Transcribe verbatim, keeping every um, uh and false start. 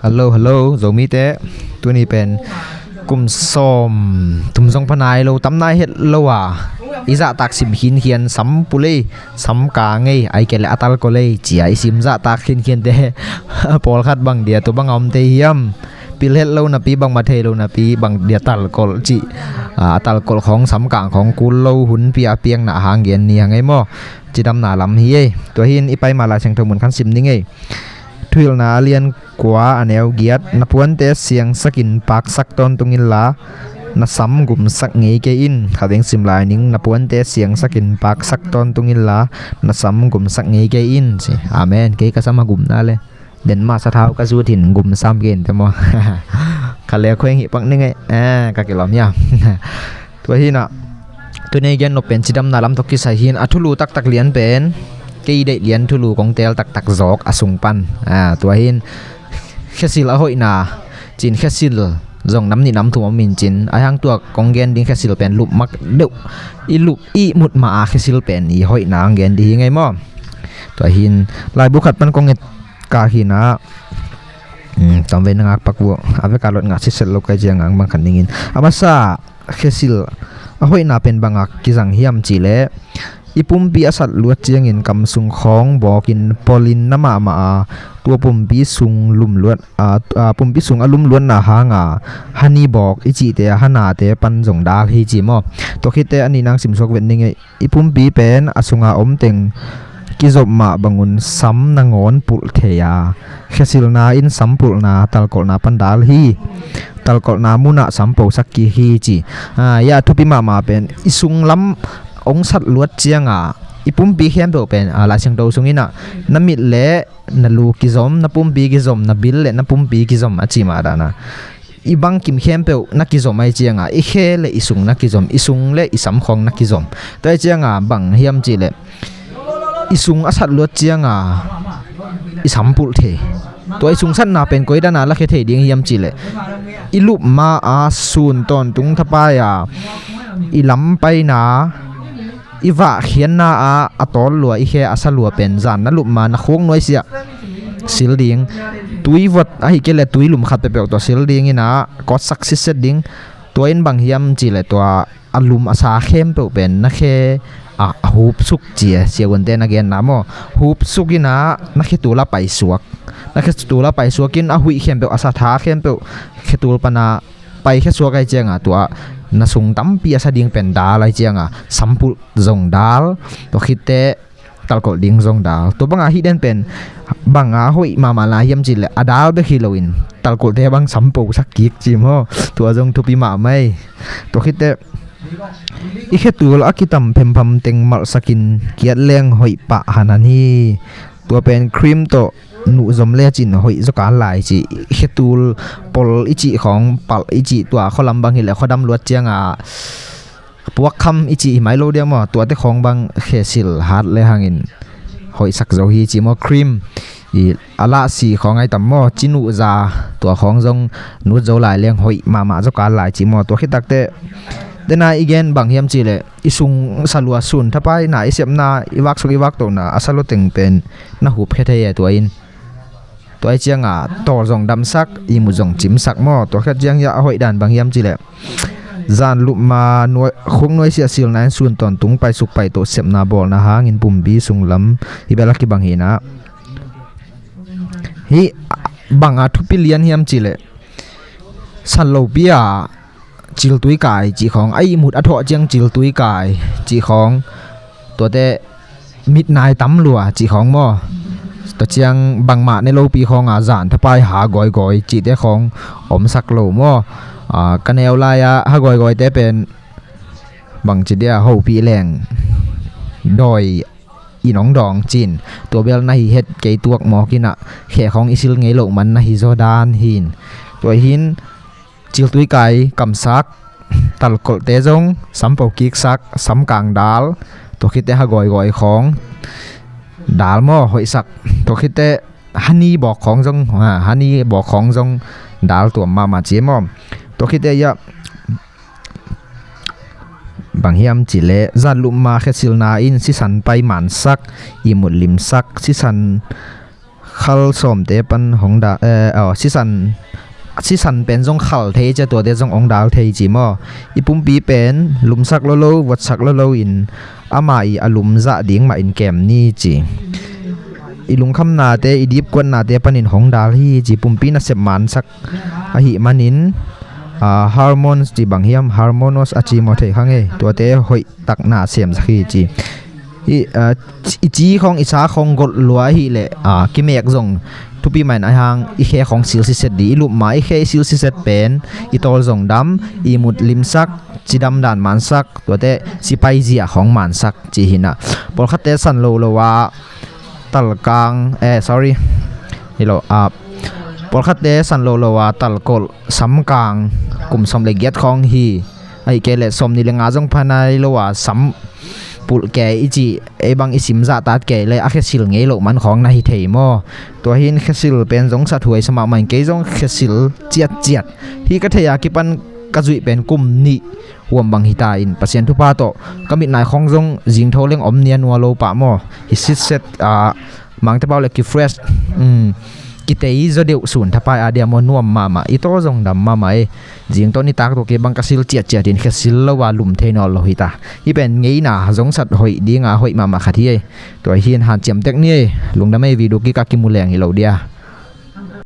Hello, hello, Zomite. Tuni pen kum sawm thum zong pha nai lo, tam nai het lo a, i zahtak sim khinkhian, sam pul ei, sam kang ei, ai kei le a talkolh ei, ci-a i sim zahtak khinkhiante pawlkhat bang dia tua bang a om thei hiam? Pil het lo napi, bangmah thei lo napi, bang dia talkolh cih, a, a talkolh khawng, sam kang khawng kul lo hunpi a piakna hang gen ni hang ei maw? Cidamna lam hi ei. Tua hi-in i pai ma Lai Siangtho mun khat sim ning ei. Thuhilhna a lian kua, a neu giat: Na puante siangsakin paksak tawntung inla, na sam gumsak ngei kei in. Khatvei sim lai ning: Na puante siangsakin paksak tawntung inla, na sam gumsak ngei kei in, ci. Amen. Kei ka sam a gumna le, den ma sathau ka zut hi-in gum sam kei inteh maw? Kha le khueng hi pak ning ei, eh, ka kilawm hiam? Tua hi-in a, tuni i gen nop pen cidamna lam tawh kisai hi-in, a thulu taktak lian pen, kei deih lian thulu kong teel taktak zawk a sung pan. A, tua hi-in khesil a hoihna, ci-in khesil zong nam nih nam thum om in cin, a hang tua kong gen ding khesil pen lup mak deuh, i lup i mut ma a khesil pen i hoihna hong gen ding hi ing ei maw? Tua hi-in laibu khat pan kong et kha hi-in a, um, tam vei na ngak pak vua, a vek a lot ngah sitset lo ka hih ciang a bang khat ning in. A masa, khesil a hoihna pen bang a kizang hiam cih leh, i pumpi a sat luat ciangin kam sung khawng bawkin polin na mahmah a, tua pumpi sung lum luat, a, a, pumpi sung a lum luatna hang a, hani bawk i cihte a hanate pan zong dal hi, ci maw? Tua khitteh a nihna hong simsuak vet ning ei. I pumpi pen a sunga om teng kizop mah bangun sam nangawn pulh thei a, khesilna in sam pulhna, talkolhna pan dal hi. Talkolhna munah sam posak kik hi, ci. A, ya, thupi mahmah pen i sunglam hong sat luat ciang a, i pumpi khempeuh pen, a, Lai Siangtho sungin a, na mit le na lu kizom, na pumpi kizom, na bil le na pumpi kizom, a ci mah dan a, i bangkim khempeuh na kizom ahih ciang a, i khe le i sung na kizom, i sung le i sam khawng na kizom. Tua ahih ciang a bang hiam cih leh, i sung a sat luat ciang a, i sam pulh thei. Tua i sung satna pen koi dan a lakhia thei ding hiam cih leh, i lup ma a sun tawntung thapai a, i lam paina, i vah khiatna ah a tawl lua, i khe a sa lua pen zan na lup ma na khuk nuaisiah sil ding. Tui vot ahih kei leh tui lum khat peuhpeuh tawh sil ding in a, kawtsak sitset ding. Tua in bang hiam cih leh tua a lum a sa khempeuh pen na khe ah a hupsuk, ci a siavuante na genna maw. Hupsuk in a, na khetul ah paisuak. Na khetul ah paisuak in a huih khempeuh, a sa tha khempeuh khetul pan a paikhia suak ahih ciang a, tua na sung tampi a sa ding pen dal ahih ciang a, sam pulh zong dal, tua khitteh talkolh ding zong dal. Tua bang a hih den pen bang a hoih mahmah lai hiam cih leh, a dal bek hi loin talkolhte bang sam posak kik, ci maw? Tua zong thupi mahmah ei. Tua khitteh i khetul a kitam phempham teng malhsakin kiat leng hoih pah hanan hi. Tua pen cream tawh nuh zom lecin hoih zaw kal lai, ci. Khetul pol i cih khawng, palh i cih, tua khualam bang hi leh khuadam luat ciang a puakkham i cih hi mai lo dia maw? Tuate khawng bang khesil hat le hangin hoihsak zo hi, ci maw? Cream i a lahsi khawng ai tam maw? Ci nuh za, tua khawng zong nut zo lai leng hoih mahmah zaw kal lai, ci maw? Tua khit takteh, dena i gen bang hiam cih leh, i sung sa lua sun thapai na, i sepna, i vak suk i vak tohna a sa lua teng pen na hupkhia thei e. Tua in, tua ahih ciang a tawl zong damsak, ihmut zong cimsak maw? Tua khit ciang a hoih dan bang hiam cih leh, zan lup ma nuai, khuk nuaisiah silna in sun tawntung paisuk paitoh sepna bawlna hangin pumpi sunglam hi bel a kibang hi in a, hih bang a thupi lian hiam cih leh, san lopi a ciltui kai cih khawng, a ihmut a thawh ciang ciltui kai cih khawng, tuate mitnai tam lua cih khawng maw? Tua ciang bangmah ne lopi khawng a zan thapai ha gawigawih cihte khawng omsak lo maw? A, ka neu lai a ha gawigawihte pen bangci dia, hopih leng dawi in hong dawng cin, tua bel na hi het kei tuak mawk in a, khe khawng i sil ngei loh man na hi zaw dan hi in. Tua hi in, ciltui kai kamsak, talkolhte zong sam po kiksak, sam kang dal, tua khitteh ha gawigawih khawng dal maw, hoihsak. Tua khitteh hani bawk khawng zong, ha, hani bawk khawng zong dal tuam mahmah ci maw? Tua khitteh ia bang hiam cih leh, zan lup ma khesilna in sisan pai mansak, ihmut limsak, sisan khal sawmte pan hong dal, eh, oh, sisan, sisan pen zong khal thei cia, tuate zong hong dal thei ci maw. I pumpi pen lumsak lo lo, votsak lo lo in ama i a lumzah ding mah in kem ni ci. I lungkhamnate, i dipkuatnate panin hong dal hi ci, pumpi nasep mansak ahih manin, ah, hormones ci bang hiam, hormones a ci maw thei kha ngei, tuate hoih takna semsak hi ci. I, ah, i ci khong, i sa khong golh lua ahih leh, ah, kimek zong thupi mah in a hang i khe khong sil siset di, i lupma i khe i sil siset pen i tawl zong dam, i mut limsak, cidam dan mansak, tuate sipai zia khong mansak ci hi na. Pawlkhatte san lo lo a talkang, eh, sorry, hi lo, ah, pawlkhatte san lo lo a talkolh, samkang, kum sawm le giat khong hi. Ahih kei leh sawmnih le nga zong pha nai lo a sam pulh kei i ci, ei bang i sim zahtat kei leh a khesil ngei loh man khong na hi thei maw. Tua hin khesil pen zong sathuai sa mahmah in, kei zong khesil ciatciat hi. Ka thei a kipan ka zuih pen kum nih huam bang hi ta in, Pasian thupha tawh ka mitnai khong zong zingtho leng om nia nua lo pah maw. Hi sitset, ah, Mangte pau le ki fresh, um, kitei zaw deuh sun thapai a dia maw, nuam mahmah, i taw zong dam mahmah ei. Zing tawh nitak tawh kei bang ka sil ciatciat in khesil lo a lum thei nawn lo hi ta. Hih pen ngeina zong sat hoih dinga hoih mahmah khat hi ei. Tua hi in hanciam tek ni ei. Lungdam ei, video kik a kimu leng hi lo dia.